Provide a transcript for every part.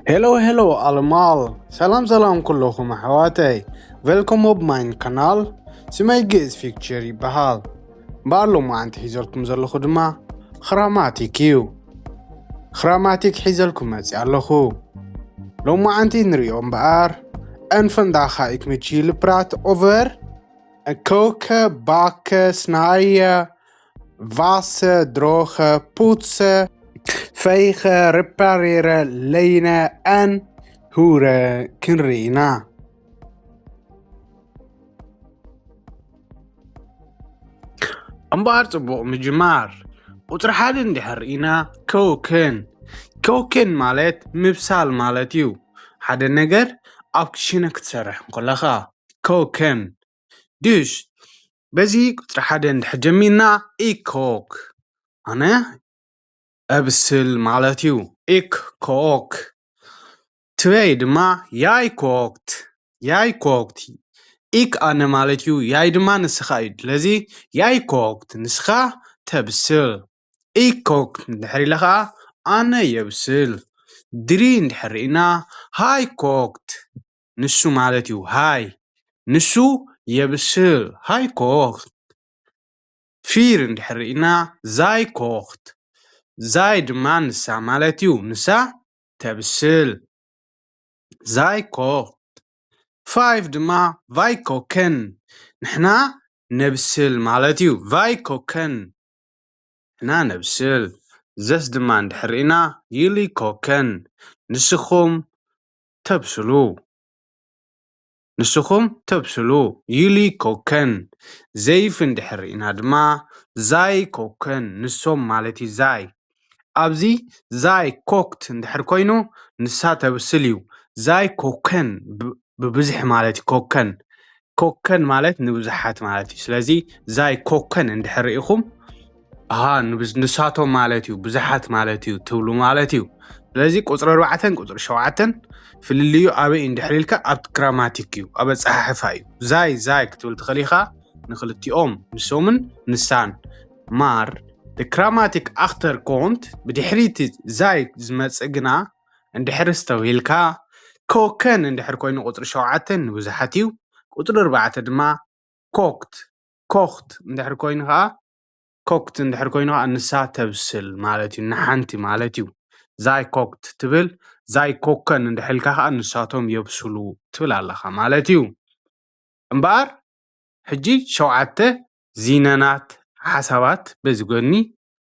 Hello, hello, allemaal. ሰላም ሰላም ኩለኹም ኣሕዋተይ። Welkom op mijn kanaal. ስመይ ግእዝ ፊክቸር ይበሃል። እምበኣር ሎማዓንቲ ሒዘልኩም ዘለኹ ድማ ኽራማቲክ እዩ። ኽራማቲክ ሒዘልኩም መፂእ ኣለኹ። ሎማዓንቲ ንሪኦ እምበኣር፣ en vandaag ga ik met jullie praten over koken, bakken, snijden, wassen, drogen, poetsen, vegen, repareren, lenen en huren ክንርኢ ኢና። እምበኣር ጽቡቕ ምጅማር። ቁጽሪ ሓደ እንድሕር ኢና፣ ኮከን። ኮከን ማለት ምብሳል ማለት እዩ። ሓደ ነገር ኣብ ክሽነ ክትሰርሕ እንከለኻ፣ ኮከን። ድሽ፣ በዚ ቁጽሪ ሓደ እንድሕር ጀሚርና፣ ኢኮክ። ኣነ እብስል ማለት እዩ። ኢክ ኮክ። ትበይ ድማ ያይ ኮክት። ያይ ኮክት። ኢክ ኣነ ማለት እዩ። ያይ ድማ ንስኻ እዩ። ስለዚ ያይ ኮክት፣ ንስኻ ተብስል። ኢክ ኮክት እንድሕር ኢለ ኸዓ ኣነ የብስል። ድሪ እንድሕር ርኢና ሃይ ኮክት፣ ንሱ ማለት እዩ። ሃይ፣ ንሱ የብስል። ሃይ ኮክት። ፊር እንድሕር ርኢና ዛይ ኮኽት። ዛይ ድማ ንሳ ማለት እዩ። ንሳ ተብስል። ዛይ ኮኽት። ፋይቭ ድማ ቫይ ኮከን። ንሕና ነብስል ማለት እዩ። ቫይ ኮከን። ንሕና ነብስል። ዘስ ድማ እንድሕር ርኢና ይሊ ኮከን። ንስኹም ተብስሉ። ንስኹም ተብስሉ። ይሊ ኮከን። ዘይፍ እንድሕር ርኢና ድማ ዛይ ኮከን። ንሶም ማለት እዩ ዛይ። ኣብዚ ዛይ ኮክት እንድሕር ኮይኑ ንሳ ተብስል እዩ። ዛይ ኮከን ብ-፣ ብብዝሒ ማለት እዩ ኮከን። ኮከን ማለት ንብዙሓት ማለት እዩ። ስለዚ ዛይ ኮከን እንድሕር ርኢኹም፣ ኣሃ፣ ንብዝ-፣ ንሳቶም ማለት እዩ፣ ብዙሓት ማለት እዩ ትብሉ ማለት እዩ። ስለዚ ቁጽሪ ኣርባዕተን ቁጽሪ ሸውዓተን ፍልልዩ ኣበይ እንድሕር ኢልካ ኣብቲ ግራማቲክ እዩ፣ ኣብ ኣጸሓሕፋ እዩ። ዛይ ዛይ ክትብል ትኽእል ኢኻ ንኽልቲኦም፣ ንሶምን ንሳን። Maar de grammaticachtergrond፣ ብድሕሪ እቲ ዛይ ዝመጽእ ግና እንድሕር ኣስተውሂልካ፣ ኮከን እንድሕር ኮይኑ ቁጽሪ ሸውዓተ ንብዙሓት እዩ፣ ቁጽሪ ኣርባዕተ ድማ ኮክት፣ ኮኽት እንድሕር ኮይኑ ኸዓ፣ ኮክት እንድሕር ኮይኑ ኸዓ ንሳ ተብስል ማለት እዩ፣ ንሓንቲ ማለት እዩ። ዛይ ኮክት ትብል፣ ዛይ ኮከን እንድሕር ኢልካ ኸዓ ንሳቶም የብስሉ ትብል ኣለኻ ማለት እዩ። እምበኣር ሕጂ ሸውዓተ ዚነናት ሓሳባት በዚ ጎኒ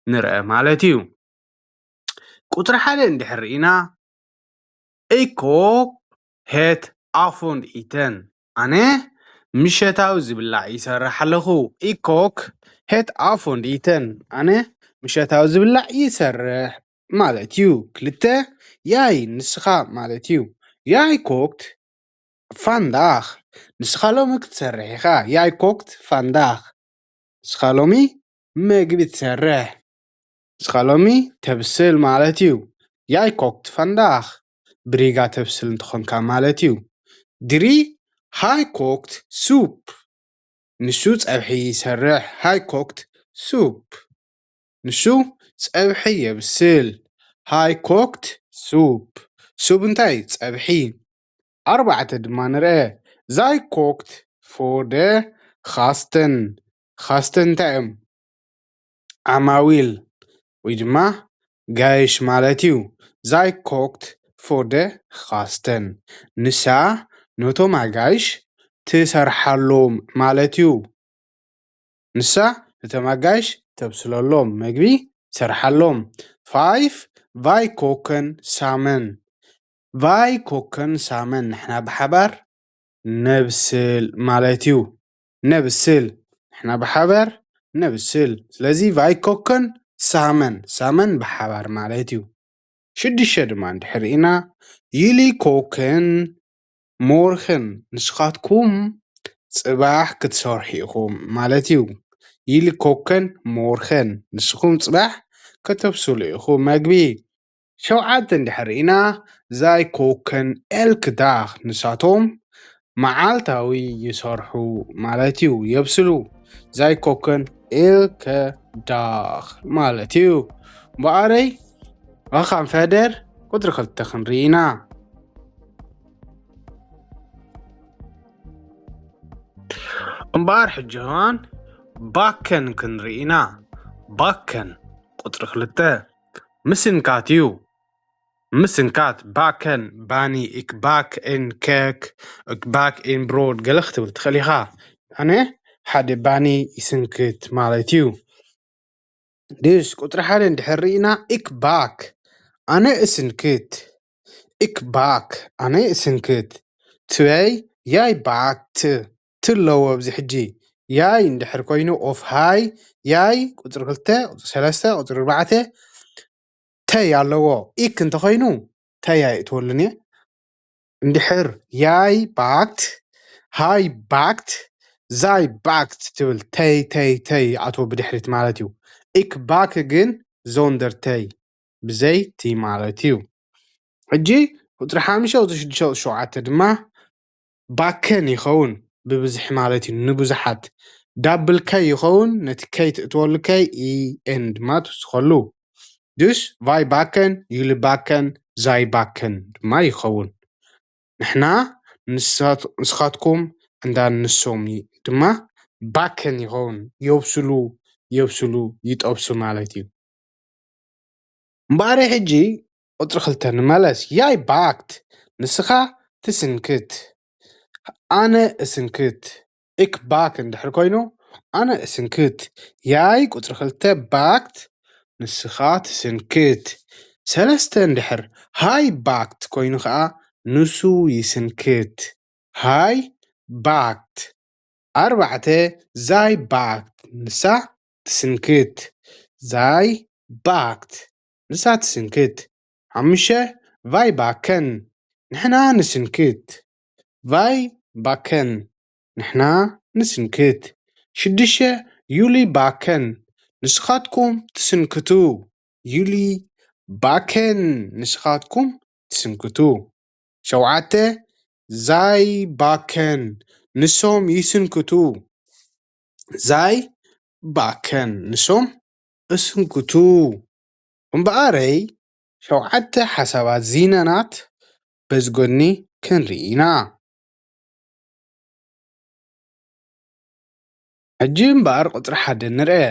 ንርአ ማለት እዩ። ቁጽሪ ሓደ እንድሕር ርኢና፣ ኢኮክ ሄት ኣፎንድ ኢተን። ኣነ ምሸታዊ ዝብላዕ ይሰርሕ ኣለኹ። ኢኮክ ሄት ኣፎንድ ኢተን። ኣነ ምሸታዊ ዝብላዕ ይሰርሕ ማለት እዩ። ክልተ፣ ያይ ንስኻ ማለት እዩ። ያይ ኮክት ፋንዳኽ። ንስኻ ሎሚ ክትሰርሕ ኢኻ። ያይ ኮክት ፋንዳኽ። ንስኻ ሎሚ መግቢ ትሰርሕ። ንስኻ ሎሚ ተብስል ማለት እዩ። ያይ ኮክት ፋንዳኽ። ብሪጋ ተብስል እንተኾንካ ማለት እዩ። ድሪ ሃይ ኮክት ሱፕ። ንሱ ጸብሒ ይሰርሕ። ሃይ ኮክት ሱፕ። ንሱ ጸብሒ የብስል። ሃይ ኮክት ሱፕ። ሱፕ እንታይ? ጸብሒ። ኣርባዕተ ድማ ንርአ። ዛይ ኮክት ፎር ደ ኻስተን። ኻስተን እንታይ እዮም? ዓማዊል ወይ ድማ ጋይሽ ማለት እዩ። ዛይ ኮክት ፎር ደ ኻስተን። ንሳ ነቶም ኣጋይሽ ትሰርሓሎም ማለት እዩ። ንሳ ነቶም ኣጋይሽ ተብስለሎም፣ መግቢ ትሰርሓሎም። ፋይፍ፣ ቫይ ኮከን ሳመን። ቫይ ኮከን ሳመን፣ ንሕና ብሓባር ነብስል ማለት እዩ። ነብስል፣ ንሕና ብሓባር ነብስል። ስለዚ ቫይ ኮከን ሳመን፣ ሳመን ብሓባር ማለት እዩ። ሽዱሽተ ድማ እንድሕር ርኢና፣ ይሊ ኮከን ሞርኸን፣ ንስኻትኩም ጽባሕ ክትሰርሑ ኢኹም ማለት እዩ። ይሊ ኮከን ሞርኸን፣ ንስኹም ጽባሕ ከተብስሉ ኢኹም መግቢ። ሸውዓተ እንድሕር ርኢና፣ ዛይ ኮከን ኤልክ ዳኽ፣ ንሳቶም መዓልታዊ ይሰርሑ ማለት እዩ፣ የብስሉ። ዛይ ኮከን ኤልከ ዳኽ ማለት እዩ። እምበኣረይ፣ ዋ ካም ፈደር፣ ቁፅሪ ክልተ ክንርኢ ኢና። እምበኣር ሕጂ ኸማን ባከን ክንርኢ ኢና። ባከን ቁፅሪ ክልተ ምስንካት እዩ። ምስንካት፣ ባከን ባኒ፣ ኢክ ባክ ኤን ኬክ፣ ኢክ ባክ ኤን ብሮድ ገለ ክትብል ትኽእል ኢኻ። ኣነ ሓደ ባኒ ይስንክት ማለት እዩ። ድስ ቁፅሪ ሓደ እንድሕር ርኢና፣ ኢክ ባክ ኣነ እስንክት። ኢክ ባክ ኣነ እስንክት። ትበይ ያይ ባክ ት ትለዎ ኣብዚ ሕጂ ያይ እንድሕር ኮይኑ ኦፍ ሃይ ያይ ቁፅሪ ክልተ ቁፅሪ ሰለስተ ቁፅሪ ኣርባዕተ ተይ ኣለዎ። ኢክ እንተኾይኑ ተይ ኣይእትወሉን እየ። እንድሕር ያይ ባክት ሃይ ባክት ዛይ ባክት ትብል ተይ ተይ ተይ ኣቶ ብድሕሪት ማለት እዩ። ኢክ ባክ ግን ዞንደር ተይ ብዘይ ቲ ማለት እዩ። ሕጂ ቁፅሪ ሓሙሽተ ቁፅሪ ሽዱሽተ ቁፅሪ ሸውዓተ ድማ ባከን ይኸውን ብብዝሒ ማለት እዩ። ንብዙሓት ዳብል ከይ ይኸውን ነቲ ከይ ትእትወሉ ከይ ኢ ኤን ድማ ትውስኸሉ። ድስ ቫይ ባከን ዩሊ ባከን ዛይ ባከን ድማ ይኸውን። ንሕና ንስኻትኩም እንዳ ንሶም ድማ ባከን ይኸውን። የብስሉ የብስሉ ይጠብሱ ማለት እዩ። እምበኣር ሕጂ ቁፅሪ ክልተ ንመለስ። ያይ ባክት ንስኻ ትስንክት ኣነ እስንክት። ኢክ ባክ እንድሕር ኮይኑ ኣነ እስንክት። ያይ ቁፅሪ ክልተ ባክት ንስኻ ትስንክት። ሰለስተ እንድሕር ሃይ ባክት ኮይኑ ከዓ ንሱ ይስንክት። ሃይ ባክት። ኣርባዕተ ዛይ ባክት ንሳ ትስንክት። ዛይ ባክት ንሳ ትስንክት። ሓሙሽተ ቫይ ባከን ንሕና ንስንክት። ቫይ ባከን ንሕና ንስንክት። ሽዱሽተ ዩሊ ባከን ንስኻትኩም ትስንክቱ። ዩሊ ባከን ንስኻትኩም ትስንክቱ። ሸውዓተ ዛይ ባከን ንሶም ይስንክቱ። ዛይ ባከን ንሶም እስንክቱ። እምበኣረይ ሸውዓተ ሓሳባት ዚነናት በዚ ጎኒ ክንርኢ ኢና። ሕጂ እምበኣር ቁፅሪ ሓደ ንርአ።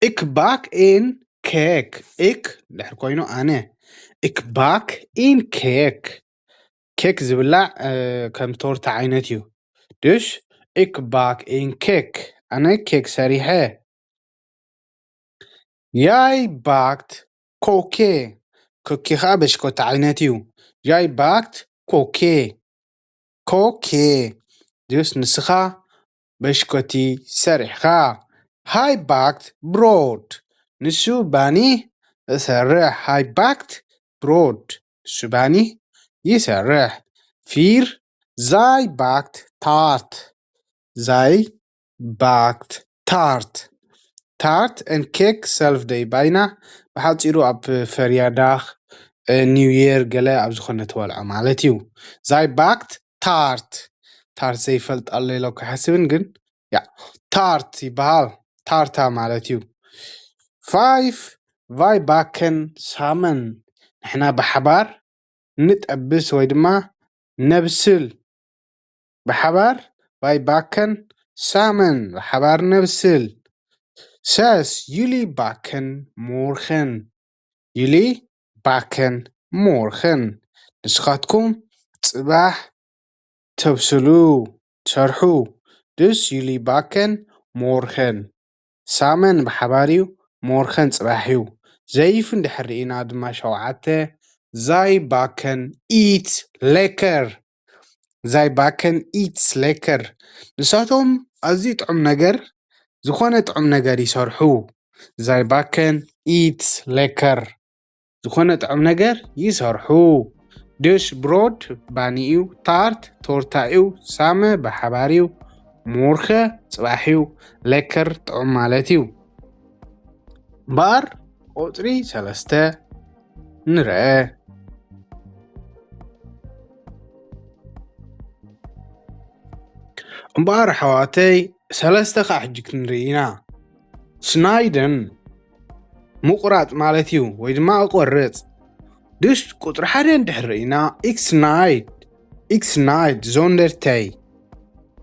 ኢክ ባክ ኢን ኬክ። ኢክ ድሕር ኮይኑ ኣነ። ኢክ ባክ ኢን ኬክ። ኬክ ዝብላዕ ከም ቶርታ ዓይነት እዩ። ድሽ ኢክ ባክ ኢን ኬክ። ኣነ ኬክ ሰሪሐ። ያይ ባክት ኮኬ። ኮኬ ከዓ በሽኮቲ ዓይነት እዩ። ያይ ባክት ኮኬ። ኮኬ ድስ ንስኻ በሽኮቲ ሰሪሕኻ። ሃይ ባክት ብሮድ ንሱ ባኒ እሰርሕ። ሃይ ባክት ብሮድ ንሱ ባኒ ይሰርሕ። ፊር ዛይ ባክት ታርት። ዛይ ባክት ታርት። ታርት ን ኬክ ሰልፍ ደይ ባይና ብሓፂሩ ኣብ ፈርያዳኽ ኒው የር ገለ ኣብ ዝኾነ ትበልዖ ማለት እዩ። ዛይ ባክት ታርት። ታርት ዘይፈልጥ ኣሎ ኢለ ክሓስብን ግን ያ ታርት ይበሃል። ታርታ ማለት እዩ። ፋይፍ ቫይ ባከን ሳመን ንሕና ብሓባር ንጠብስ ወይ ድማ ነብስል። ብሓባር ቫይ ባከን ሳመን ብሓባር ነብስል። ሰስ ዩሊ ባከን ሞርኸን። ዩሊ ባከን ሞርኸን ንስኻትኩም ፅባሕ ተብስሉ ትሰርሑ። ድስ ዩሊ ባከን ሞርኸን ሳመን ብሓባር እዩ። ሞርኸን ፅባሕ እዩ። ዘይፍ እንድሕር ርኢና ድማ ሸውዓተ ዛይ ባከን ኢት ሌከር። ዛይ ባከን ኢት ሌከር ንሳቶም ኣዝዩ ጥዑም ነገር ዝኾነ ጥዑም ነገር ይሰርሑ። ዛይ ባከን ኢት ሌከር ዝኾነ ጥዑም ነገር ይሰርሑ። ድሽ ብሮድ ባኒ እዩ። ታርት ቶርታ እዩ። ሳመ ብሓባር እዩ። ሞርኸ ፅባሕ እዩ። ሌከር ጥዑም ማለት እዩ። እምበኣር ቁፅሪ ሰለስተ ንርአ። እምበኣር ኣሕዋተይ ሰለስተ ከዓ ሕጂ ክንርኢ ኢና። ስናይደን ምቑራፅ ማለት እዩ ወይ ድማ እቆርፅ። ድስ ቁፅሪ ሓደ እንድሕር ርኢና፣ ኢክስናይድ ኢክስናይድ ዞንደር ተይ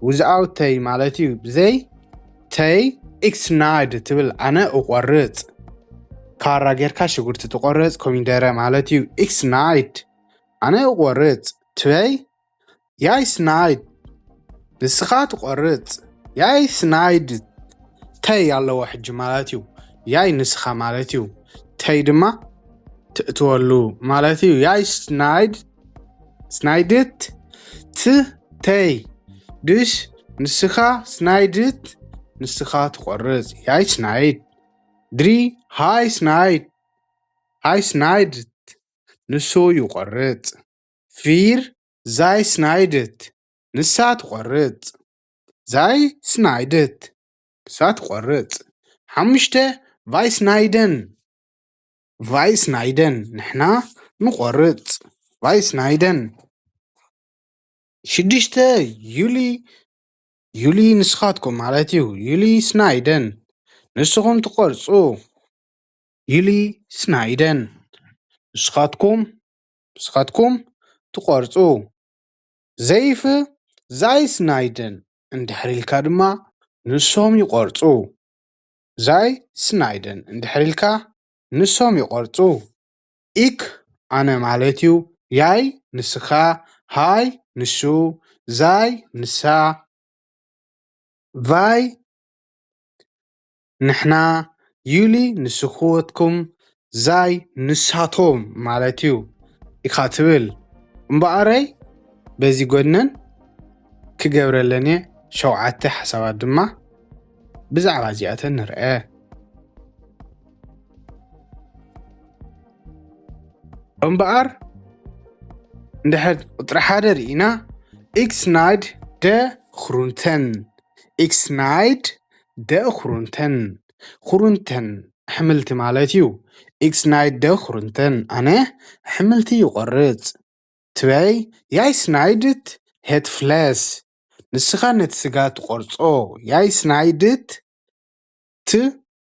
ውዝኣው ተይ ማለት እዩ። ብዘይ ተይ ኢክስናይድ ትብል ኣነ እቆርፅ። ካራ ጌርካ ሽጉርቲ ትቆርፅ፣ ኮሚደረ ማለት እዩ። ኢክስናይድ ኣነ እቆርፅ። ትበይ ያይ ስናይድ ንስኻ ትቆርፅ። ያይ ስናይድ ተይ ኣለዎ ሕጂ ማለት እዩ። ያይ ንስኻ ማለት እዩ። ተይ ድማ ትእትወሉ ማለት እዩ። ያይ ስናይድ ስናይድት ት ተይ ድሽ ንስኻ ስናይድት ንስኻ ትቆርፅ። ያይ ስናይድ ድሪ ሃይ ስናይድ ሃይ ስናይድት ንሱ ይቆርፅ። ፊር ዛይ ስናይድት ንሳ ትቆርፅ። ዛይ ስናይድት ንሳ ትቆርፅ። ሓሙሽተ ቫይ ስናይደን ቫይ ስናይደን ንሕና ንቆርፅ። ቫይ ስናይደን ሽዱሽተ ዩሊ ዩሊ ንስኻትኩም ማለት እዩ። ዩሊ ስናይደን ንስኹም ትቆርፁ። ዩሊ ስናይደን ንስኻትኩም ንስኻትኩም ትቆርፁ። ዘይፍ ዛይ ስናይደን እንድሕር ኢልካ ድማ ንሶም ይቆርፁ። ዛይ ስናይደን እንድሕር ኢልካ ንሶም ይቆርፁ። ኢክ ኣነ ማለት እዩ። ያይ ንስኻ፣ ሃይ ንሱ፣ ዛይ ንሳ፣ ቫይ ንሕና፣ ዩሊ ንስኹትኩም፣ ዛይ ንሳቶም ማለት እዩ ኢኻ ትብል። እምበኣረይ በዚ ጎድነን ክገብረለን እየ። ሸውዓተ ሓሳባት ድማ ብዛዕባ እዚኣተን ንርአ። እምበኣር እንድሕር ቁፅሪ ሓደ ርኢና፣ ኢክስናይድ ደ ክሩንተን ኢክስናይድ ደ ክሩንተን ክሩንተን ኣሕምልቲ ማለት እዩ። ኢክስናይድ ደ ክሩንተን ኣነ ኣሕምልቲ ይቆርፅ። ትበይ ያይ ስናይድት ሄት ፍለስ ንስኻ ነቲ ስጋ ትቆርጾ። ያይ ስናይድት ት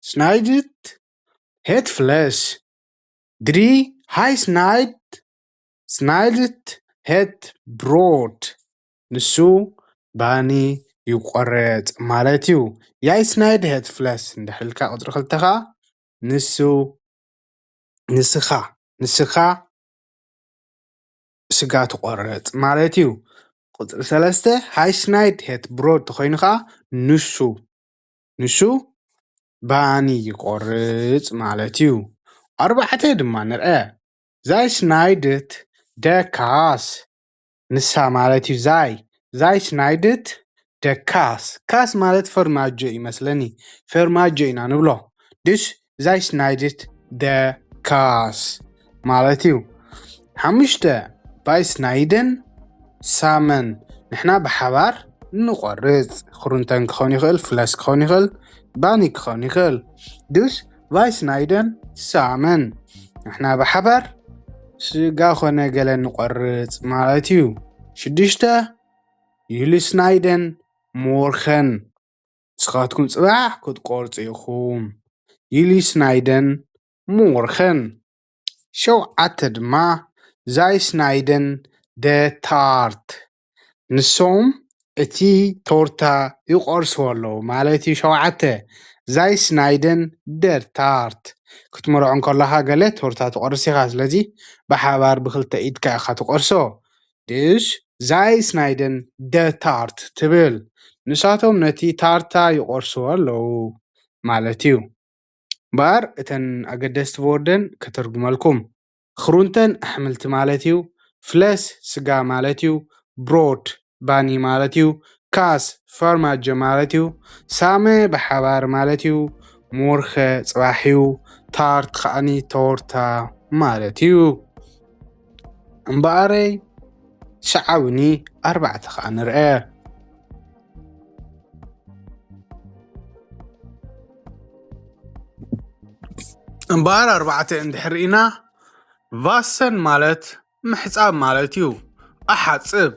ስናይድት ሄት ፍለስ ድሪ ሃይ ስናይድ ስናይድት ሄት ብሮድ ንሱ ባኒ ይቆረጽ ማለት እዩ። ያይ ስናይድ ሄት ፍለስ እንድሕር ኢልካ ቁፅሪ ክልተ ኸዓ ንሱ ንስኻ ንስኻ ስጋ ትቆርጽ ማለት እዩ። ቁፅሪ ሰለስተ ሃይ ስናይድ ሄት ብሮድ ተኾይኑ ኸዓ ንሱ ንሱ ባኒ ይቆርጽ ማለት እዩ። ኣርባዕተ ድማ ንርአ ዛይ ስናይድት ደካስ ንሳ ማለት እዩ። ዛይ ዛይ ስናይድት ደካስ ካስ ማለት ፈርማጆ ይመስለኒ። ፈርማጆ ኢና ንብሎ ድሽ ዛይ ስናይድት ደካስ ማለት እዩ። ሓሙሽተ ባይ ስናይደን ሳመን ንሕና ብሓባር ንቆርፅ። ክሩንተን ክኸውን ይኽእል፣ ፍለስ ክኸውን ይኽእል፣ ባኒ ክኸውን ይኽእል። ድስ ቫይስናይደን ሳመን ንሕና ብሓባር ስጋ ኾነ ገለ ንቆርፅ ማለት እዩ። ሽዱሽተ ዩሊስናይደን ሞርኸን ንስኻትኩም ፅባሕ ክትቆርፁ ኢኹም። ዩሊስናይደን ሞርኸን ሸውዓተ ድማ ዛይስናይደን ደ ታርት ንሶም እቲ ቶርታ ይቆርስዎ ኣለዉ ማለት እዩ። ሸውዓተ ዛይስናይደን ደ ታርት ክትምርዖ እንከለኻ ገለ ቶርታ ትቆርስ ኢኻ። ስለዚ ብሓባር ብክልተ ኢድካ ኢኻ ትቆርሶ። ድሽ ዛይስናይደን ደ ታርት ትብል ንሳቶም ነቲ ታርታ ይቆርስዎ ኣለዉ ማለት እዩ። እምበኣር እተን ኣገደስቲ ዎርደን ከተርጉመልኩም። ክሩንተን ኣሕምልቲ ማለት እዩ። ፍለስ ስጋ ማለት እዩ። ብሮድ ባኒ ማለት እዩ። ካስ ፋርማጆ ማለት እዩ። ሳመ ብሓባር ማለት እዩ። ሞርኸ ጽባሕ እዩ። ታርት ከዓኒ ቶርታ ማለት እዩ። እምበኣረይ ሸዓውኒ ኣርባዕተ ከኣ ንርአ። እምበኣር ኣርባዕተ እንድሕር ርኢና ቫሰን ማለት ምሕጻብ ማለት እዩ። ኣሓጽብ።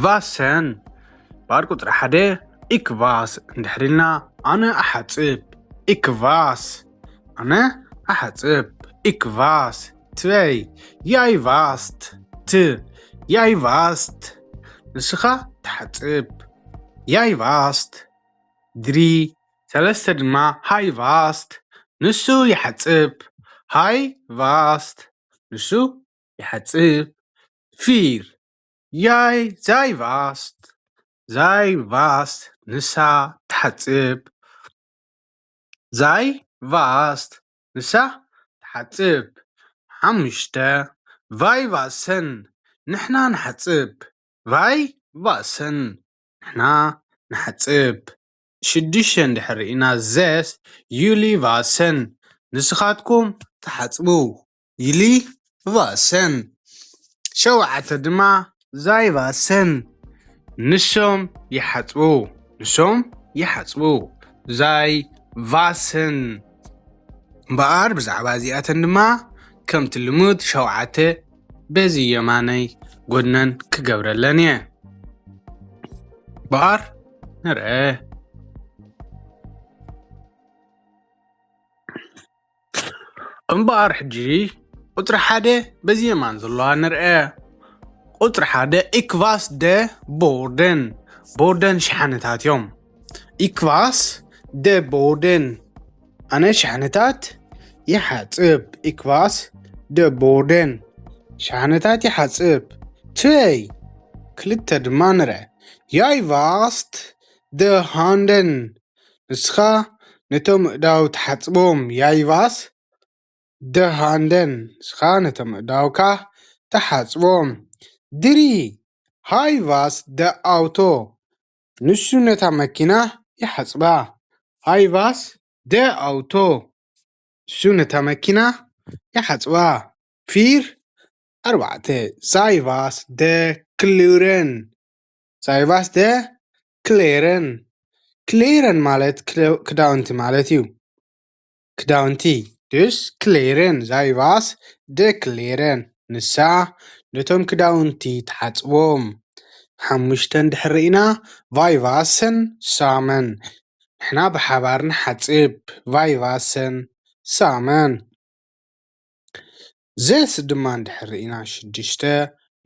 ቫሰን ባር ቁጽሪ ሓደ ኢክቫስ እንድሕር ኢልና ኣነ ኣሓጽብ። ኢክቫስ ኣነ ኣሓጽብ። ኢክቫስ Twee. Jij waast. T. Jij waast. ንስኻ ትሓጽብ። Jij waast. Drie. ሰለስተ ድማ፣ hij waast። ንሱ ይሓጽብ። Hij waast. ንሱ ይሓጽብ። Vier. Jij, zij waast. Zij waast. ንሳ ትሓጽብ። Zij waast. ንሳ ትሓጽብ። ሓሙሽተ። Wij wassen. ንሕና ንሓጽብ። Wij wassen. ንሕና ንሓጽብ። ሽዱሽተ እንድሕር ርኢና፣ zes. Jullie wassen. ንስኻትኩም ትሓጽቡ። Jullie wassen. ሸውዓተ ድማ፣ zij wassen. ንሶም ይሓጽቡ። ንሶም ይሓጽቡ። Zij wassen. እምበኣር ብዛዕባ እዚኣተን ድማ ከምቲ ልሙድ ሸውዓተ በዚ የማነይ ጎድነን ክገብረለን እየ። እምበኣር ንርአ። እምበኣር ሕጂ ቁጽሪ ሓደ በዚ የማን ዘለዋ ንርአ። ቁጽሪ ሓደ፣ ik was de borden. ቦርደን ሸሓነታት እዮም። Ik was de borden. ኣነ ሸሓነታት ይሓጽብ። Ik was de borden. ሸሓነታት ይሓጽብ። Twee. ክልተ ድማ ንርአ። Jij waast de handen. ንስኻ ነቶም ኣእዳው ትሓጽቦም። Jij was de handen. ንስኻ ነቶም ኣእዳውካ ትሓጽቦም። Drie. Hij was de auto. ንሱ ነታ መኪና ይሓጽባ። Hij was de auto. ንሱ ነታ መኪና ይሓጽባ። Vier. ኣርባዕተ። Zij was de kleuren. Zij was de kleuren. Kleuren ማለት ክለ-፣ ክዳውንቲ ማለት እዩ። ክዳውንቲ። Dus kleuren. Zij was de kleuren. ንሳ ነቶም ክዳውንቲ ትሓጽቦም። ሓሙሽተ እንድሕር ርኢና፣ wij wassen samen. ንሕና ብሓባር ንሓጽብ። Wij wassen samen. Zes ድማ እንድሕር ርኢና፣ ሽዱሽተ፣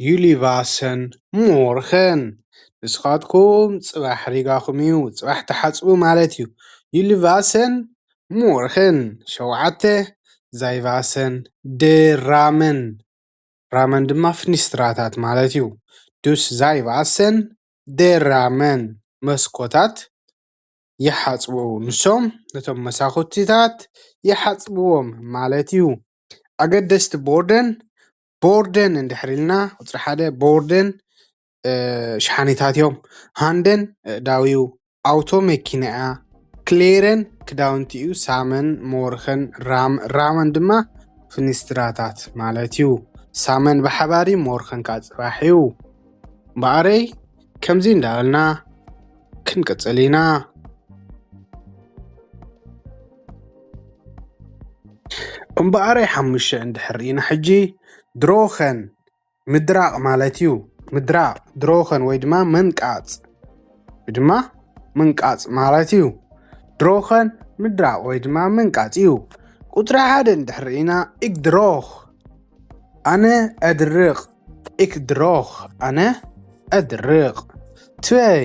jullie wassen morgen. ንስኻትኩም ጽባሕ ሪጋኹም እዩ፣ ጽባሕ ትሓጽቡ ማለት እዩ። Jullie wassen morgen. ሸውዓተ፣ zij wassen de ramen. ራመን ድማ ፍኒስትራታት ማለት እዩ። Dus zij wassen de ramen. መስኮታት ይሓጽቡ። ንሶም ነቶም መሳኹቲታት ይሓጽብዎም ማለት እዩ። ኣገደስቲ ቦርደን፣ ቦርደን እንድሕር ኢልና፣ ቁጽሪ ሓደ ቦርደን፣ እ፣ ሸሓኒታት እዮም። ሃንደን፣ እ፣ ኣእዳው እዩ። ኣውቶ መኪና እያ። ክሌረን ክዳውንቲ እዩ። ሳመን፣ ሞርኸን፣ ራም-፣ ራመን ድማ ፍኒስትራታት ማለት እዩ። ሳመን ብሓባር እዩ፣ ሞርኸን ከዓ ጽባሕ እዩ። እምበኣረይ ከምዚ እንዳበልና ክንቅጽል ኢና። እምበኣረይ ሓሙሽተ እንድሕር ርኢና ሕጂ፣ ድሮኸን ምድራቕ ማለት እዩ። ምድራቕ፣ ድሮኸን ወይ ድማ ምንቃጽ፣ ወይ ድማ ምንቃጽ ማለት እዩ። ድሮኸን ምድራቕ ወይ ድማ ምንቃጽ እዩ። ቁጽሪ ሓደ እንድሕር ርኢና፣ ik droog፣ ኣነ እድርቕ። Ik droog፣ ኣነ እድርቕ። Twee,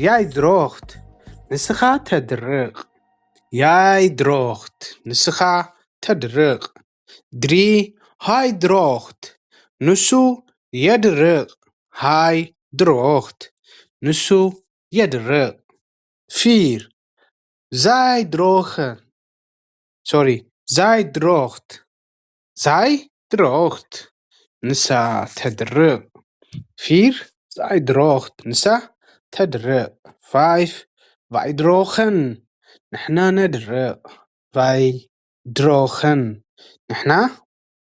jij droogt፣ ንስኻ ተድርቕ። Jij droogt፣ ንስኻ ተድርቕ። Drie, hij droogt፣ ንሱ የድርቕ። Hij droogt፣ ንሱ የድርቕ። Vier, zij drogen፣ sorry, zij droogt። Zij droogt፣ ንሳ ተድርቕ። Vier, zij droogt፣ ንሳ ተድርቕ። Vijf, wij drogen፣ ንሕና ነድርቕ። Wij drogen፣ ንሕና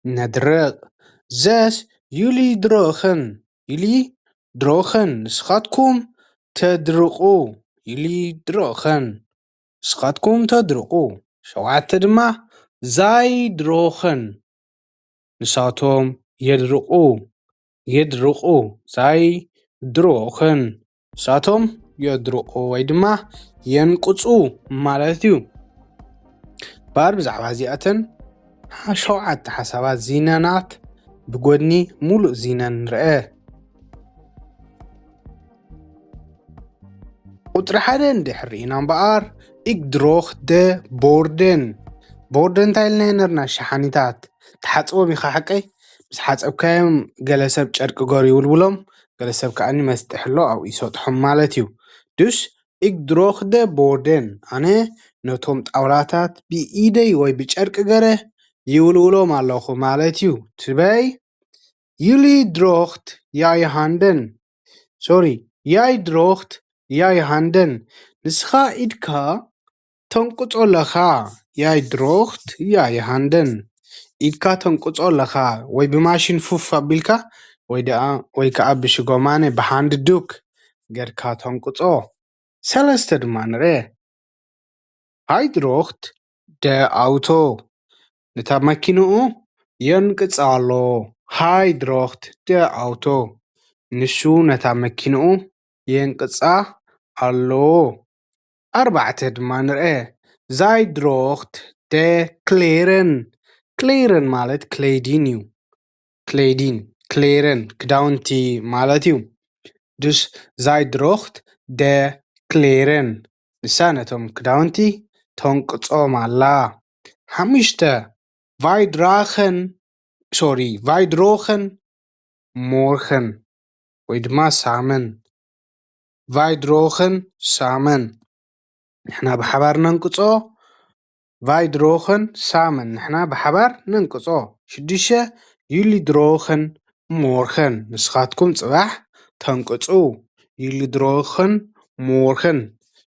ነድርቕ። Zes, jullie drogen፣ jullie drogen፣ ንስኻትኩም ተድርቑ። Jullie drogen፣ ንስኻትኩም ተድርቑ። ሸውዓተ ድማ፣ zij drogen፣ ንሳቶም የድርቑ። የድርቑ፣ zij drogen፣ ንሳቶም የድርቑ ወይ ድማ የንቅጹ ማለት እዩ። እምበኣር ብዛዕባ እዚኣተን ሸውዓተ ሓሳባት ዚነናት ብጎድኒ ሙሉእ ዚነን ንርአ። ቁጽሪ ሓደ እንድሕር ርኢና እምበኣር፣ ኢግድሮኽ ደ ቦርደን። ቦርደን እንታይ ኢልናዮ ነርና? ሸሓኒታት። ትሓጽቦም ኢኻ ሓቀይ? ምስ ሓጸብካዮም ገለ ሰብ ጨርቂ ገሩ ይውልብሎም፣ ገለ ሰብ ከኣኒ መስጥሕ ኣሎ ኣብኡ ይሰጥሖም ማለት እዩ። ድሽ ኢግድሮኽ ደ ቦርደን፣ ኣነ ነቶም ጣውላታት ብኢደይ ወይ ብጨርቂ ገረ ይውልውሎም ኣለኹ ማለት እዩ። ትበይ ይሊ ድሮኽት ያይ ሃንደን። ሶሪ፣ ያይ ድሮኽት ያይ ሃንደን። ንስኻ ኢድካ ተንቁጾ ኣለኻ። ያይ ድሮኽት ያይ ሃንደን። ኢድካ ተንቁጾ ኣለኻ ወይ ብማሽን ፉፍ ኣቢልካ ወይ ደኣ ወይ ከኣ ብሽጎማነ ብሃንድ ዱክ ገርካ ተንቁጾ። ሰለስተ ድማ ንርኤ። ሃይ ድሮኽት ደ ኣውቶ። ነታ መኪንኡ የንቅጻ ኣሎ። ሃይ ድሮኽት ደ ኣውቶ። ንሱ ነታ መኪንኡ የንቅጻ ኣሎ። ኣርባዕተ ድማ ንርኤ። ዛይ ድሮኽት ደ ክሌረን። ክሌረን ማለት ክሌዲን እዩ። ክሌዲን፣ ክሌረን፣ ክዳውንቲ ማለት እዩ። ድሽ ዛይ ድሮኽት ደ ክሌረን። ንሳ ነቶም ክዳውንቲ ተንቅጾም ኣላ። ሓሙሽተ፣ ቫይ ድራኸን፣ ሶሪ፣ ቫይ ድሮኸን ሞርኸን ወይ ድማ ሳመን። ቫይ ድሮኸን ሳመን። ንሕና ብሓባር ነንቅጾ። ቫይ ድሮኸን ሳመን። ንሕና ብሓባር ነንቅጾ። ሽዱሽተ፣ ዩሊ ድሮኸን ሞርኸን። ንስኻትኩም ጽባሕ ተንቅጹ። ዩሊ ድሮኸን ሞርኸን።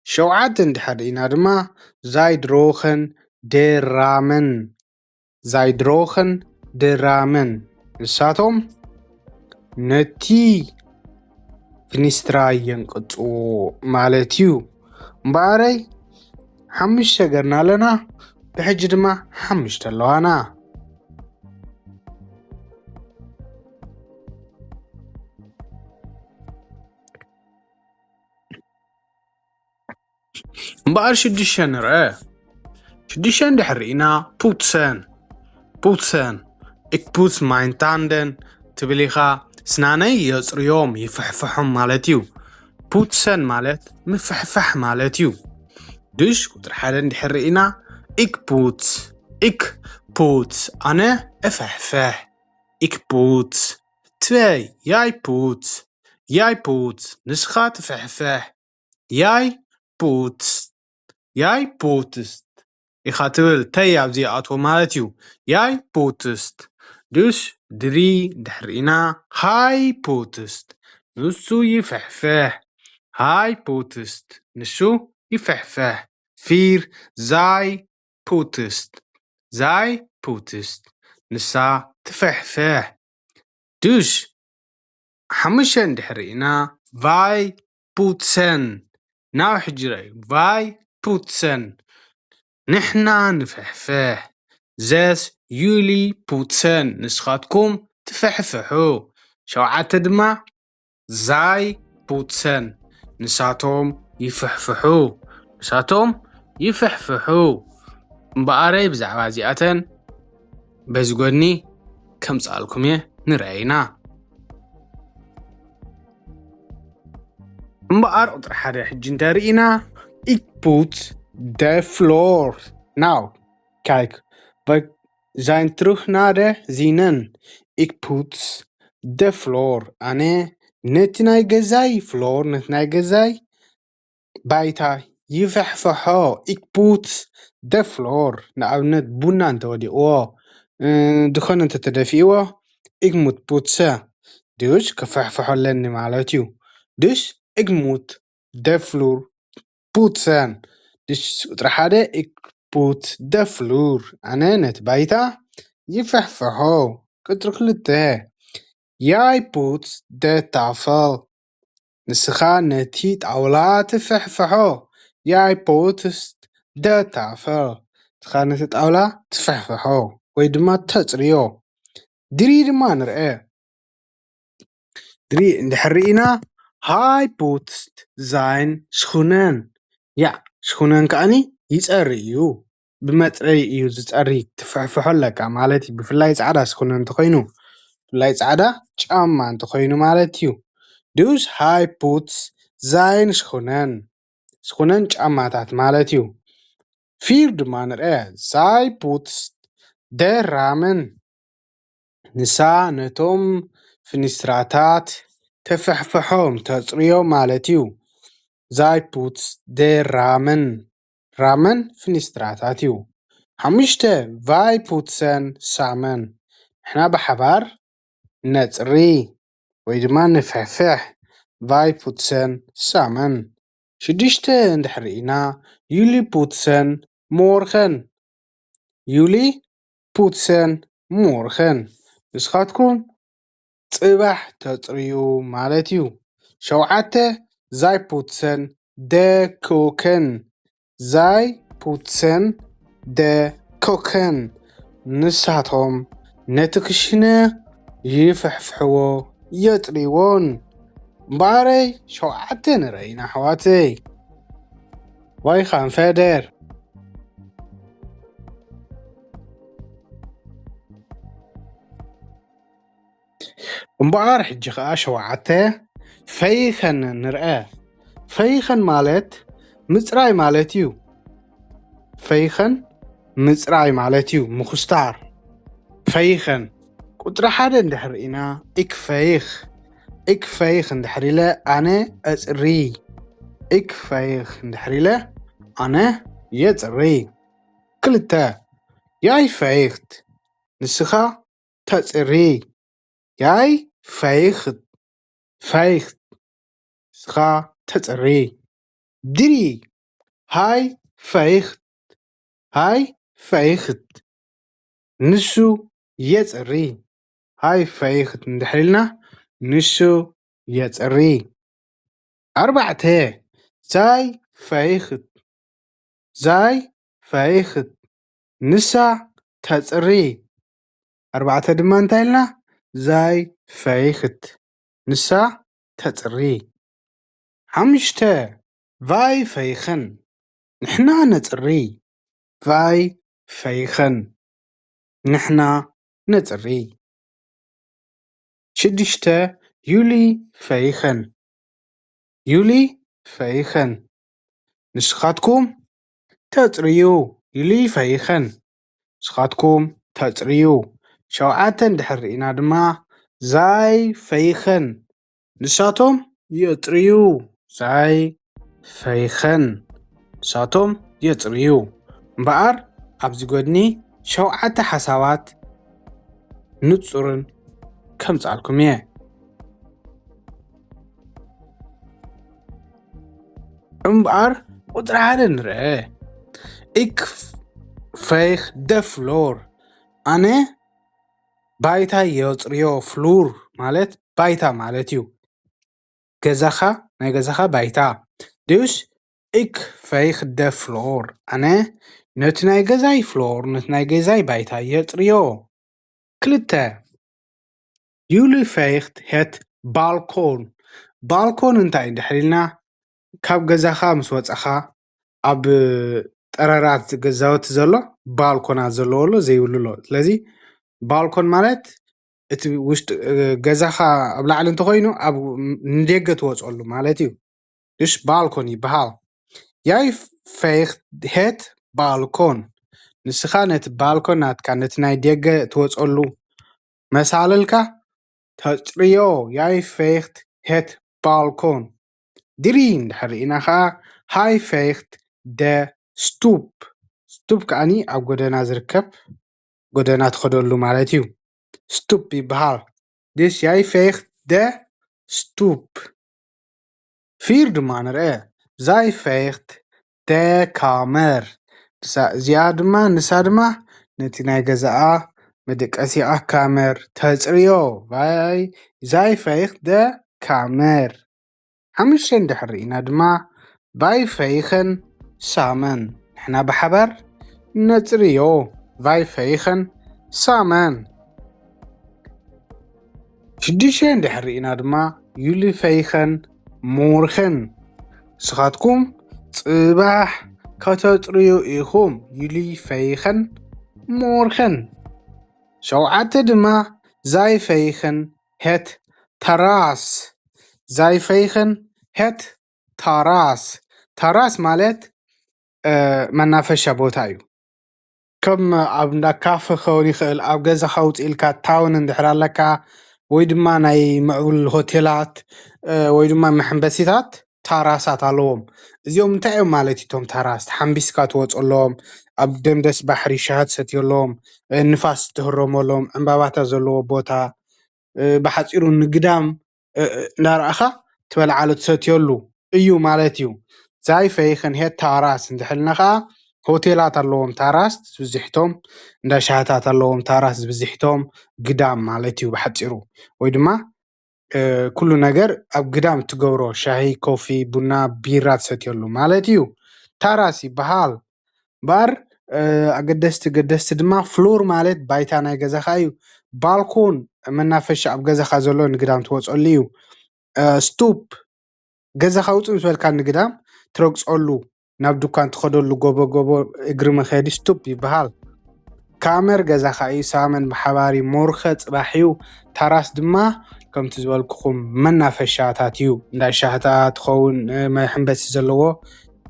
ሸውዓተ እንድሕር ርኢና ድማ፣ ዛይ ድሮኸን ደራመን። ዛይ ድሮኸን ደራመን። ንሳቶም ነቲ ፍኒስትራ የንቅጽዎ ማለት እዩ። እምበኣረይ ሓሙሽተ ገርና ኣለና፣ ብሕጂ ድማ ሓሙሽተ ኣለዋና። እምበኣር ሽዱሽተ ንርአ። ሽዱሽተ እንድሕር ርኢና ፑትሰን። ፑትሰን። ኢክ ፑትስ ማይንታንደን ትብል ኢኻ፣ ስናነይ የጽርዮም፣ ይፍሕፍሖም ማለት እዩ። ፑትሰን ማለት ምፍሕፋሕ ማለት እዩ። ድሽ ቁጽሪ ሓደ እንድሕር ርኢና፣ ኢክ ፑትስ፣ ኢክ ፑትስ፣ ኣነ እፍሕፍሕ። ኢክ ፑትስ፣ ትበይ፣ ያይ ፑትስ፣ ያይ ፑትስ፣ ንስኻ ትፍሕፍሕ። ያይ ፑትስ፣ ያይ ፑትስት ኢኻ ትብል፣ ተይ ኣብዚ ይኣትዎ ማለት እዩ። ያይ ፑትስት። ድሽ ድሪ ድሕሪና፣ ሃይ ፑትስት፣ ንሱ ይፍሕፍሕ። ሃይ ፑትስት፣ ንሱ ይፍሕፍሕ። ፊር፣ ዛይ ፑትስት፣ ዛይ ፑትስት፣ ንሳ ትፍሕፍሕ። ድሽ ሓሙሽተ እንድሕር ርኢና፣ ቫይ ፑትሰን። ናብ ሕጂ ርኣዩ፣ ቫይ ፑትሰን፣ ንሕና ንፍሕፍሕ። ዘስ ዩሊ ፑትሰን፣ ንስኻትኩም ትፍሕፍሑ። ሸውዓተ ድማ፣ ዛይ ፑትሰን፣ ንሳቶም ይፍሕፍሑ። ንሳቶም ይፍሕፍሑ። እምበኣረይ ብዛዕባ እዚኣተን በዚ ጎድኒ ከምጽኣልኩም እየ፣ ንርኣይና። እምበኣር ቁጽሪ ሓደ ሕጂ እንተ ርኢና፣ ኢክ ፑትስ ደ ፍሎር ናው። ካይክ፣ vaj zijn terug naar de zinnen. Ik poets de vloer. ኣነ ነቲ ናይ ገዛይ ፍሎር፣ ነቲ ናይ ገዛይ ባይታ ይፍሕፍሖ። Ik poets de vloer። ንኣብነት ቡና እንተወዲቕዎ፣ እ፣ ዝኾነ እንተተደፊእዎ፣ ik moet poetsen። ድዩሽ ክፍሕፍሖ ኣለኒ ማለት እዩ። ድሽ ik moet de vloer poetsen። ድሽ ቁጽሪ ሓደ፣ ik poets de vloer። ኣነ ነቲ ባይታ ይፍሕፍሖ። ቁጽሪ ክልተ፣ jij poetst de tafel። ንስኻ ነቲ ጣውላ ትፍሕፍሖ። Jij poetst de tafel። ንስኻ ነቲ ጣውላ ትፍሕፍሖ ወይ ድማ ተጽርዮ። ድሪ ድማ ንርአ። ድሪ እንድሕር ርኢና፣ ሃይ ፑትስት ዛይን ሽኹነን። ያ፣ ሽኹነን ከኣኒ ይጸሪ እዩ። ብመፅረይ እዩ ዝፀሪ፣ ትፍሕፍሖ ኣለካ ማለት እዩ። ብፍላይ ፃዕዳ ስኹነ እንተኾይኑ፣ ብፍላይ ፃዕዳ ጫማ እንተኾይኑ ማለት እዩ። Dus hij poetst zijn schoenen፣ ስኹነን ጫማታት ማለት እዩ። ፊር ድማ ንርአ፣ zij poetst de ramen፣ ንሳ ነቶም ፍኒስትራታት ተፍሕፍሖም፣ ተፅርዮ ማለት እዩ። Zij poetst de ramen፣ ራመን ፍኒስትራታት እዩ። ሓሙሽተ፣ wij poetsen samen፣ ንሕና ብሓባር ነፅሪ ወይ ድማ ንፍሕፍሕ፣ wij poetsen samen። ሽዱሽተ እንድሕር ርኢና፣ jullie poetsen morgen፣ jullie poetsen morgen፣ ንስኻትኩም ፅባሕ ተፅርዩ ማለት እዩ። ሸውዓተ፣ zij poetsen de keuken፣ zij poetsen de keuken፣ ንሳቶም ነቲ ክሽነ ይፍሕፍሕዎ፣ የፅርይዎን። እምበኣረይ ሸውዓተ ንረኢና ኣሕዋተይ። Wij gaan verder። እምበኣር ሕጂ ኸዓ ሸውዓተ፣ vegen ንርአ። Vegen ማለት ምፅራይ ማለት እዩ። Vegen ምፅራይ ማለት እዩ፣ ምኹስታር። Vegen ቁፅሪ ሓደ እንድሕር ኢና፣ ik veeg፣ ik veeg እንድሕር ኢለ ኣነ እፅሪ፣ ik veeg እንድሕር ኢለ ኣነ የፅሪ። ክልተ፣ jij veegt፣ ንስኻ ተፅሪ። Jij veegt፣ veegt፣ ንስኻ ተፅሪ። ድሪ፣ hij veegt፣ hij veegt፣ ንሱ የፅሪ። Hij veegt እንድሕር ኢልና ንሱ የፅሪ። ኣርባዕተ፣ zij veegt፣ zij veegt፣ ንሳ ተፅሪ። ኣርባዕተ ድማ እንታይ ኢልና? Zij veegt፣ ንሳ ተፅሪ። ሓሙሽተ፣ wij vegen፣ ንሕና ነፅሪ። Wij vegen፣ ንሕና ነፅሪ። ሽዱሽተ፣ jullie vegen፣ jullie vegen፣ ንስኻትኩም ተፅርዩ። Jullie vegen፣ ንስኻትኩም ተፅርዩ። ሸውዓተ እንድሕር ርኢና ድማ፣ zij vegen፣ ንሳቶም የፅርዩ። Zij vegen፣ ንሳቶም የፅርዩ። እምበኣር ኣብዚ ጎድኒ ሸውዓተ ሓሳባት ንፁርን ከምፅኣልኩም እየ። እምበኣር ቁፅሪ ሓደ ንርአ። Ik veeg de vloer፣ ኣነ ባይታ የፅርዮ። Vloer ማለት ባይታ ማለት እዩ። ገዛኻ፣ ናይ ገዛኻ ባይታ። Dus ik veeg de vloer፣ ኣነ ነቲ ናይ ገዛይ ፍሎር፣ ነቲ ናይ ገዛይ ባይታ የፅርዮ። ክልተ፣ jullie veegt het balkon። ባልኮን እንታይ እንድሕር ኢልና፣ ካብ ገዛኻ ምስ ወፃኻ ኣብ ጠረራት ገዛውቲ ዘሎ ባልኮናት ዘለዎ ኣሎ፣ ዘይብሉ ኣሎ። ስለዚ ባልኮን ማለት እቲ ውሽጢ፣ እ፣ ገዛኻ ኣብ ላዕሊ እንተኾይኑ ኣብ ንደገ ትወፅኣሉ ማለት እዩ። Dus balkon ይበሃል። Jij veegt het balkon፣ ንስኻ ነቲ ባልኮን ናትካ፣ ነቲ ናይ ደገ ትወፅኣሉ መሳልልካ ተፅርዮ። Jij veegt het balkon። ድሪ እንድሕር ርኢና ኸዓ፣ hij veegt de stoep። ስቱፕ ከዓኒ ኣብ ጎደና ዝርከብ፣ ጎደና ትኸደሉ ማለት እዩ። ስቱፕ ይበሃል። Dus jij veegt de stoep። ፊር ድማ ንርአ። Zij veegt de kamer። ንሳ፣ እዚኣ ድማ፣ ንሳ ድማ ነቲ ናይ ገዛኣ መደቀሲኣ፣ ካመር፣ ተፅርዮ። Wij, zij veegt de kamer። ሓሙሽተ እንድሕር ርኢና ድማ፣ wij vegen samen፣ ንሕና ብሓባር ነፅርዮ። Wij vegen samen። ሽዱሽተ እንድሕር ርኢና ድማ፣ jullie vegen morgen፣ ንስኻትኩም ፅባሕ ከተጽርዩ ኢኹም። Jullie vegen morgen. ሸውዓተ ድማ፣ zij vegen het terras. Zij vegen het terras. ተራስ ማለት መናፈሻ ቦታ እዩ። ከም ኣብ እንዳ ካፈ ክኸውን ይኽእል፣ ኣብ ገዛኻ ውፅእ ኢልካ ታውን እንድሕር ኣለካ፣ ወይ ድማ ናይ ምዕቡል ሆቴላት ወይ ድማ መሐንበሲታት ታራሳት ኣለዎም። እዚኦም እንታይ እዮም ማለት እዩ? እቶም ታራስ ሓምቢስካ ትወፀሎም፣ ኣብ ደምደስ ባሕሪ ሻሃ ትሰትየሎም፣ ንፋስ ትህረመሎም፣ ዕምባባታት ዘለዎ ቦታ፣ ብሓፂሩ ንግዳም እንዳረኣኻ ትበልዓሉ ትሰትየሉ እዩ ማለት እዩ። Zij vegen het terras እንድሕልና ከዓ ሆቴላት ኣለዎም ታራስ ዝብዝሕቶም፣ እንዳ ሻሃታት ኣለዎም ታራስ ዝብዝሕቶም፣ ግዳም ማለት እዩ ብሓፂሩ። ወይ ድማ ኩሉ ነገር ኣብ ግዳም ትገብሮ፣ ሻሂ፣ ኮፊ፣ ቡና፣ ቢራ ትሰትየሉ ማለት እዩ። ታራስ ይበሃል። እምበኣር ኣገደስቲ ገደስቲ ድማ፣ ፍሎር ማለት ባይታ ናይ ገዛኻ እዩ። ባልኮን መናፈሻ ኣብ ገዛኻ ዘሎ ንግዳም ትወፀሉ እዩ። ስቱፕ፣ ገዛኻ ውፅእ ምስ በልካ ንግዳም ትረግፀሉ፣ ናብ ድኳን ትኸደሉ ጎቦ ጎቦ እግሪ መኸዲ ስቱፕ ይበሃል። ካመር ገዛኻ እዩ፣ ሳመን ብሓባር እዩ፣ ሞርኸ ፅባሕ እዩ፣ ታራስ ድማ ከምቲ ዝበልኩኹም መናፈሻታት እዩ። እንዳ ሻህታ ትኸውን፣ መሕንበሲ ዘለዎ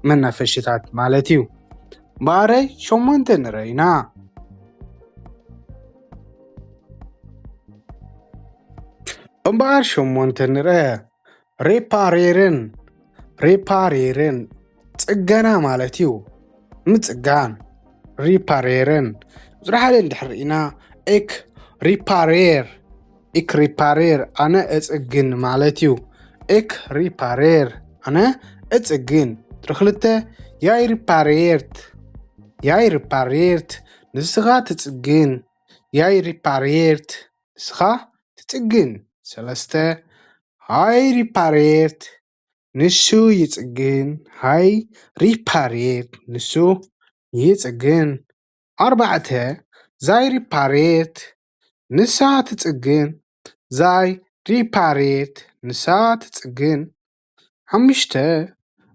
መናፈሽታት ማለት እዩ። እምበኣረይ ሸሞንተ ንረ ኢና። እምበኣር ሸሞንተ ንረ። Repareren። Repareren ፅገና ማለት እዩ። ምፅጋን። Repareren። ቁፅሪ ሓደ እንድሕር ኢና፣ ik repareer። Ik repareer ኣነ እፅግን ማለት እዩ። Ik repareer ኣነ እፅግን። ቁፅሪ ክልተ፣ jij repareert። Jij repareert ንስኻ ትፅግን። Jij repareert ንስኻ ትፅግን። ሰለስተ፣ hij repareert ንሱ ይፅግን። Hij repareert ንሱ ይፅግን። ኣርባዕተ፣ zij repareert ንሳ ትፅግን። Zij repareert ንሳ ትፅግን። ሓሙሽተ፣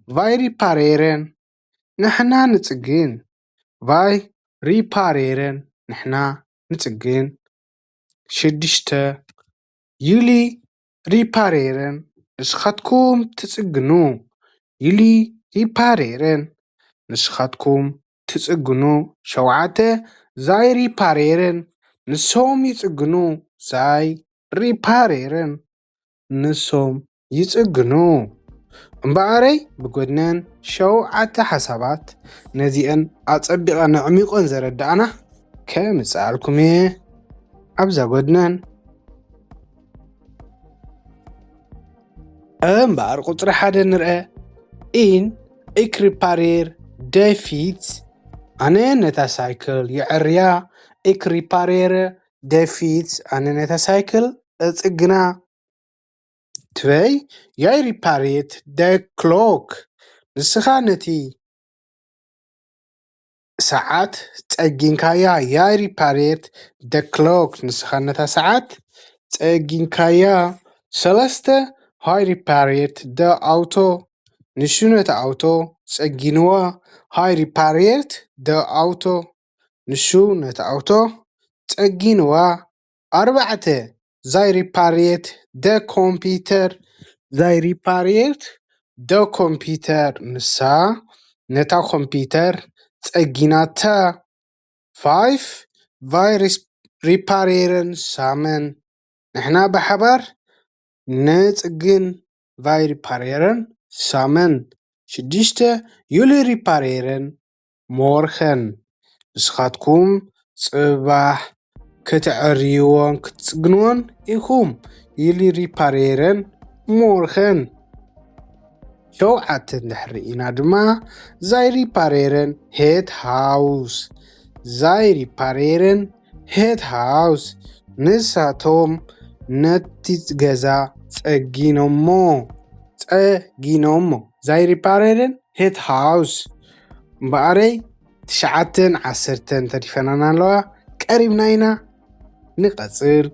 wij repareren ንሕና ንፅግን። Wij repareren ንሕና ንፅግን። ሽዱሽተ፣ Jullie repareren ንስኻትኩም ትፅግኑ። Jullie repareren ንስኻትኩም ትፅግኑ። ሸውዓተ፣ zij repareren ንሶም ይፅግኑ። Zij repareren ንሶም ይፅግኑ። እምበኣረይ ብጎድነን ሸውዓተ ሓሳባት ነዚአን ኣፀቢቐን ኣዕሚቐን ዘረዳእና ከምፅኣልኩም እየ። ኣብዛ ጎድነን እምበኣር ቁፅሪ ሓደ ንርአ። In ik repareer de fiets ኣነ ነታ ሳይክል የዐርያ። Ik repareer de fiets ኣነ ነታ ሳይክል እፅግና። Twee, jij repareert de klok ንስኻ ነቲ ሰዓት ጸጊንካያ። Jij repareert de klok ንስኻ ነታ ሰዓት ጸጊንካያ። ሰለስተ፣ hij repareert de auto ንሱ ነቲ ኣውቶ ጸጊንዎ። Hij repareert de auto ንሱ ነቲ ኣውቶ ጸጊንዋ። ኣርባዕተ፣ zij repareert de computer zij repareert de computer ንሳ ነታ ኮምፒተር ጸጊናታ። Vijf, wij repareren samen ንሕና ብሓባር ንጽግን። Wij repareren samen። ሽዱሽተ፣ jullie repareren morgen ንስኻትኩም ጽባሕ ክትዕርይዎን ክትጽግንዎን ኢኹም። Jullie repareren morgen። ሸውዓተ እንድሕር ርኢና ድማ zij repareren het huis zij repareren het huis ንሳቶም ነቲ ገዛ ጸጊኖሞ። ጸጊኖሞ። Zij repareren het huis እምበኣረይ ትሽዓተን ዓሰርተን ተሪፈናና ኣለዋ። ቀሪብና ኢና። ንቐጽል።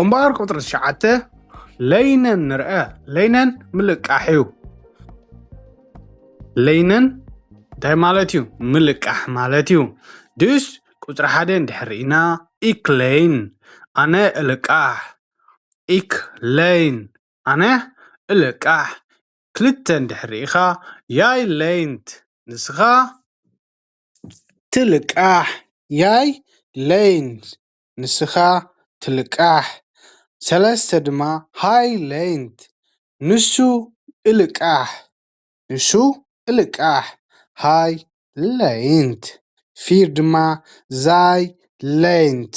እምበኣር ቁፅሪ ትሽዓተ፣ ለይነን ንርአ። ለይነን ምልቃሕ እዩ። ለይነን እንታይ ማለት እዩ? ምልቃሕ ማለት እዩ። ድስ ቁፅሪ ሓደ እንድሕር ርኢና፣ ኢክ ለይን፣ ኣነ እልቃሕ። ኢክ ለይን፣ ኣነ እልቃሕ። ክልተ እንድሕር ርኢኻ፣ ያይ ለይንት፣ ንስኻ ትልቃሕ። ያይ ለይንት፣ ንስኻ ትልቃሕ። ሰለስተ ድማ፣ ሃይ ለይንት፣ ንሱ እልቃሕ። ንሱ እልቃሕ። ሃይ ለይንት። ፊር ድማ፣ ዛይ ለይንት።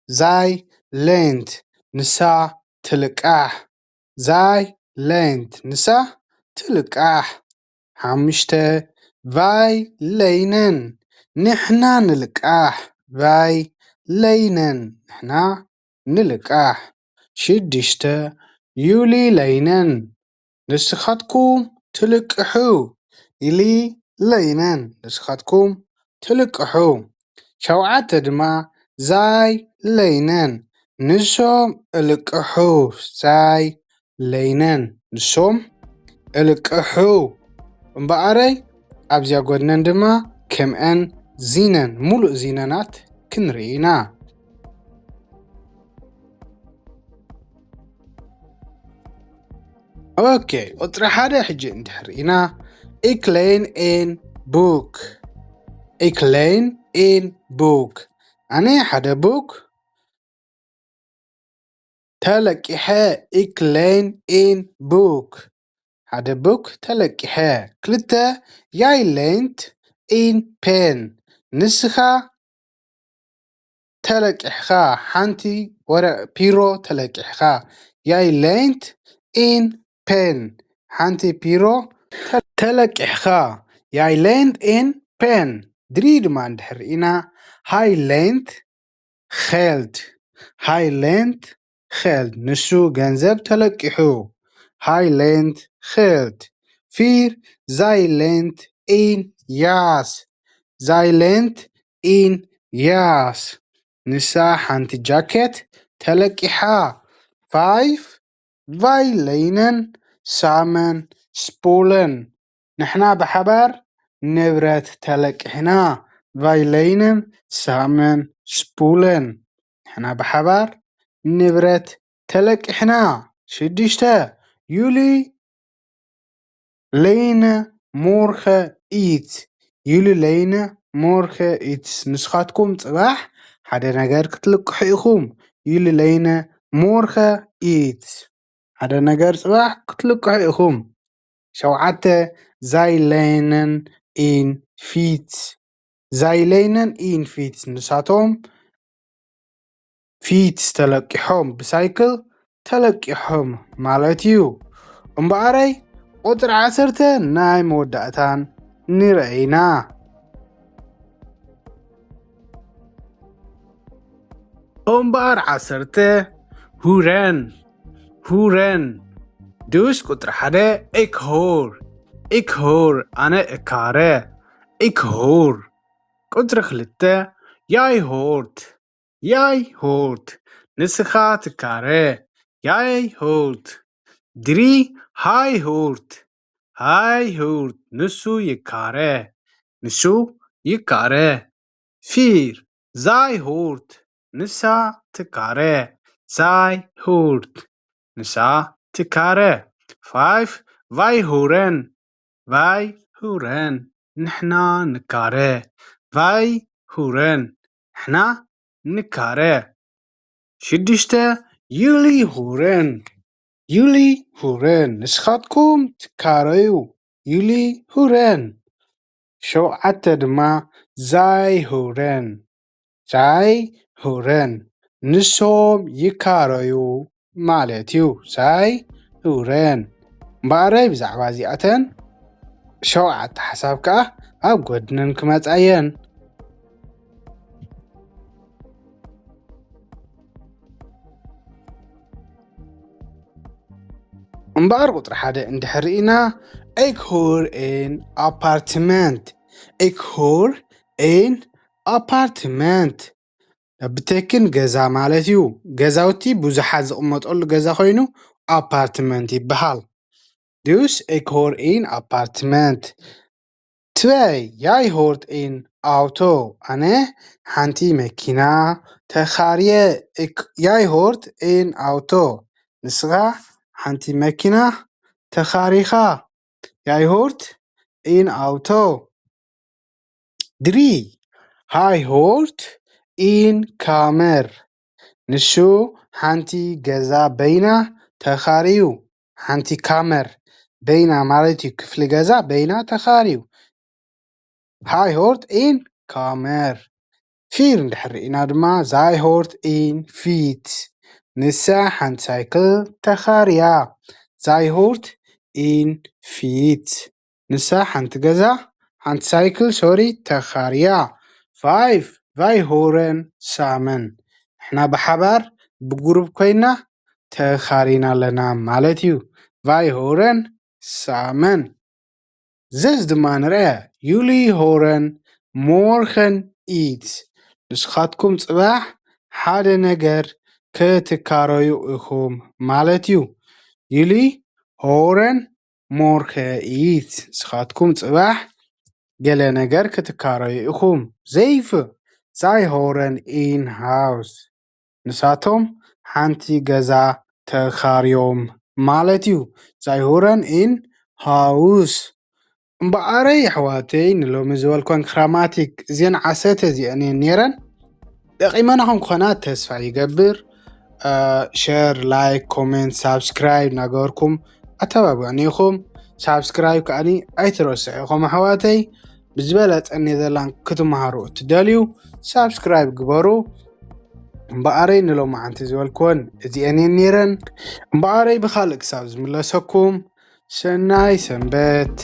ዛይ ለይንት፣ ንሳ ትልቃሕ። ዛይ ለይንት፣ ንሳ ትልቃሕ። ሓሙሽተ፣ ቫይ ለይነን፣ ንሕና ንልቃሕ። ቫይ ለይነን፣ ንሕና ንልቃሕ። ሽዱሽተ፣ ዩሊ ለይነን፣ ንስኻትኩም ትልቅሑ። ዩሊ ለይነን፣ ንስኻትኩም ትልቅሑ። ሸውዓተ ድማ፣ ዛይ ለይነን፣ ንሶም እልቅሑ። ዛይ ለይነን፣ ንሶም እልቅሑ። እምበኣረይ ኣብዚኣ ጎድነን ድማ ከምአን ዚነን፣ ሙሉእ ዚነናት ክንርኢ ኢና። ኦኬ፣ ቁፅሪ ሓደ ሕጂ እንድሕር ኢና፣ ኢክ ለይን ኤን ቡክ። ኢክ ለይን ኤን ቡክ። ኣነ ሓደ ቡክ ተለቂሐ። ኢክ ለይን ኤን ቡክ። ሓደ ቡክ ተለቂሐ። ክልተ፣ ያይ ለይንት ኤን ፔን። ንስኻ ተለቂሕኻ፣ ሓንቲ ወረ-፣ ፒሮ ተለቂሕኻ። ያይ ለይንት ኤን ፔን። ሓንቲ ፒሮ ተ-፣ ተለቂሕኻ። ያይ ለይንት ኤን ፔን። ድሪ ድማ እንድሕር ኢና፣ ሃይ ለይንት ኸልድ። ሃይ ለይንት ኸልድ፣ ንሱ ገንዘብ ተለቂሑ። ሃይ ለይንት ኸልድ። ፊር፣ ዛይ ለይንት ኤን ያስ። ዛይ ለይንት ኤን ያስ። ንሳ ሓንቲ ጃኬት ተለቂሓ። ፋይፍ፣ ቫይ ለይነን ሳመን ስፖለን። ንሕና ብሓባር ንብረት ተለቂሕና። ቫይ ለይነን ሳመን ስፖለን። ንሕና ብሓባር ንብረት ተለቂሕና። ሽዱሽተ፣ ዩሊ ለይነ ሞርኸ ኢት። ዩሊ ለይነ ሞርኸ ኢት። ንስኻትኩም ጽባሕ ሓደ ነገር ክትልቅሑ ኢኹም። ዩሊ ለይነ ሞርኸ ኢት። ሓደ ነገር ጽባሕ ክትልቅሑ ኢኹም። ሸውዓተ፣ ዛይ ለይነን ኢን ፊት። ዛይ ለይነን ኢን ፊት፣ ንሳቶም ፊት ተለቂሖም፣ ብሳይክል ተለቂሖም ማለት እዩ። እምበኣረይ፣ ቁፅሪ ዓሰርተ ናይ መወዳእታን ንረኣይና። እምበኣር ዓሰርተ፣ ሁረን፣ ሁረን። ድዩስ ቁፅሪ ሓደ፣ ኤክሆር፣ ኤክሆር፣ ኣነ እካረ፣ ኤክሆር። ቁፅሪ ክልተ፣ ያይሆርት፣ ያይሆርት፣ ንስኻ ትካረ፣ ያይሆርት። ድሪ፣ ሃይሆርት፣ ሃይሆርት፣ ንሱ ይካረ፣ ንሱ ይካረ። ፊር፣ ዛይሆርት፣ ንሳ ትካረ፣ ዛይሆርት፣ ንሳ ትካረ። ፋይፍ፣ ቫይሁረን፣ ቫይሁረን፣ ንሕና ንካረ፣ ቫይሁረን፣ ንሕና ንካረ። ሽዱሽተ፣ ዩሊ ሁረን፣ ዩሊ ሁረን፣ ንስኻትኩም ትካረዩ፣ ዩሊ ሁረን። ሸውዓተ ድማ፣ ዛይሁረን፣ ዛይሁረን፣ ንሶም ይካረዩ ማለት እዩ። ዛይሁረን። እምበኣረይ ብዛዕባ እዚኣተን ሸውዓተ ሓሳብ ከኣ ኣብ ጎድነን ክመጻ እየን። እምበኣር ቁፅሪ ሓደ እንድሕር ርኢና፣ ኤክ ሁር ኤን ኣፓርትመንት። ኤክ ሁር ኤን ኣፓርትመንት። ብተኪን ገዛ ማለት እዩ። ገዛውቲ ብዙሓት ዝቕመጠሉ ገዛ ኮይኑ፣ ኣፓርትመንት ይበሃል። Dus ik hoor een appartement. Twee, jij hoort een auto. ኣነ ሓንቲ መኪና ተኻርየ። Ik, jij hoort een auto. ንስኻ ሓንቲ መኪና ተኻሪኻ። Jij hoort een auto. Drie, hij hoort een kamer. ንሱ ሓንቲ ገዛ በይና ተኻርዩ። ሓንቲ ካመር በይና ማለት እዩ፣ ክፍሊ ገዛ በይና ተኻርዩ። Hij hoort een kamer. ፊር እንድሕር ርኢና ድማ፣ zij hoort een fiets. ንሳ ሓንቲ ሳይክል ተኻርያ። Zij hoort een fiets. ንሳ ሓንቲ ገዛ፣ ሓንቲ ሳይክል፣ ሶሪ፣ ተኻርያ። Vijf, wij horen samen. ንሕና ብሓባር፣ ብጉሩብ ኮይና ተኻሪና ኣለና ማለት እዩ። Wij horen samen. Zes ድማ ንርአ። Jullie horen morgen iets. ንስኻትኩም ጽባሕ ሓደ ነገር ክትካረዩ ኢኹም ማለት እዩ። Jullie horen morgen iets. ንስኻትኩም ጽባሕ ገለ ነገር ክትካረዩ ኢኹም። Zeven, zij horen een huis. ንሳቶም ሓንቲ ገዛ ተኻርዮም ማለት እዩ። Zij horen een huis. እምበኣረይ ኣሕዋተይ፣ ንሎሚ ዝበልኮን ግራማቲክ እዚአን ዓሰርተ እዚአን እየን ነይረን። ጠቒመናኹም ክኾና ተስፋ ይገብር። ሸር፣ ላይክ፣ ኮሜንት፣ ሳብስክራይብ እናገበርኩም ኣተባብዑኒ ኢኹም። ሳብስክራይብ ከኣኒ ኣይትረስዑ ኢኹም ኣሕዋተይ። ብዝበለጸ ኔዘርላንድ ክትመሃሩ እትደልዩ ሳብስክራይብ ግበሩ። እምበኣረይ ንሎማዓንቲ ዝበልክወን እዚአን እየን ነይረን። እምበኣረይ ብኻልእ ክሳብ ዝምለሰኩም ሰናይ ሰንበት።